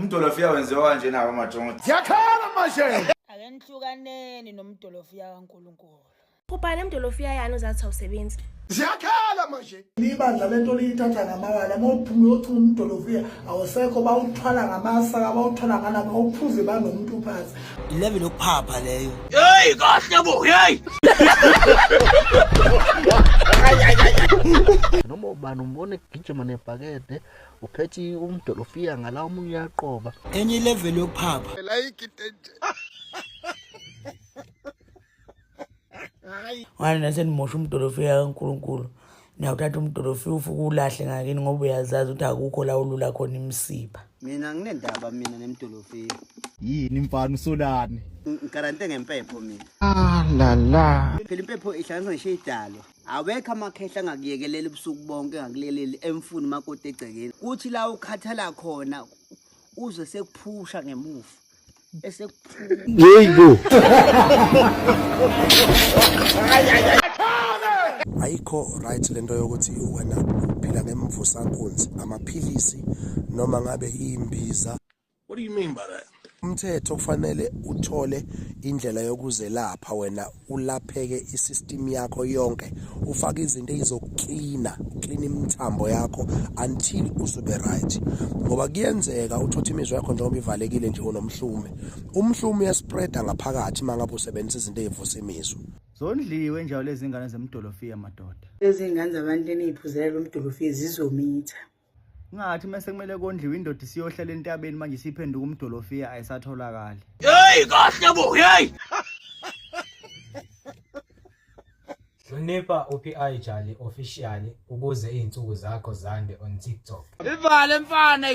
Umdolofiya wenziwa kanje nawo amajongo. Ziyakhala manje. Ake nihlukaneni nomdolofiya kaNkulunkulu. Ubani emdolofiya yani uzathi awusebenzi? Ziyakhala manje. Ibandla lento liyithatha ngamawala uma uphuma uyocinga umdolofiya awusekho bawuthwala ngamasaka bawuthwala ngala bawuphuze banomuntu phansi. Ilevel yokuphapha leyo. Hey kahle bo hey. Noma ubani umbona egijima nebhakede uphethe umdolofiya ngala omunye uyaqoba. Enye ilevel yokuphapha. Ngani nasenimosha umdolofiya kaNkulunkulu. Niyawuthatha umdolofiya ufuke ulahle ngakini ngoba uyazazi ukuthi akukho la ulula khona imisipha. Mina nginendaba mina nemdolofiya. Yini mfana usolani? Ngigarante ngempepho mina. Ah la la. Phela impepho ihlanganisa ngisho idalwa. Awekho amakhehla angakuyekelela ubusuku bonke engakuleleli emfuni umakoti egcekeni. Kuthi la ukhathala khona uzwe sekuphusha ngemuva. Esekuphusha. Yebo. Ayikho right lento yokuthi wena uphila ngemvusankunzi amaphilisi noma ngabe imbiza. What do you mean by that? Umthetho kufanele uthole indlela yokuzelapha wena ulapheke isystem yakho yonke ufake izinto ezizoklina uklina imithambo yakho until usube right ngoba kuyenzeka uthothe imizwa yakho njengoba ivalekile nje unomhlume umhlume uyaspreada ngaphakathi uma ngabe usebenzisa izinto ezivusa imizwa. Zondliwe njalo lezi ngane zemdolofiya madoda. Lezi ngane zabantu eniyiphuzela lo mdolofiya zizomitha. Ngathi mase kumele kondliwe indoda isiyohlela entabeni manje isiphenduka umdolofiya ayisatholakali. Hey kahle bo hey. Hlonipha uPI Jali officially ukuze izinsuku zakho zande on TikTok. Ivale mfana.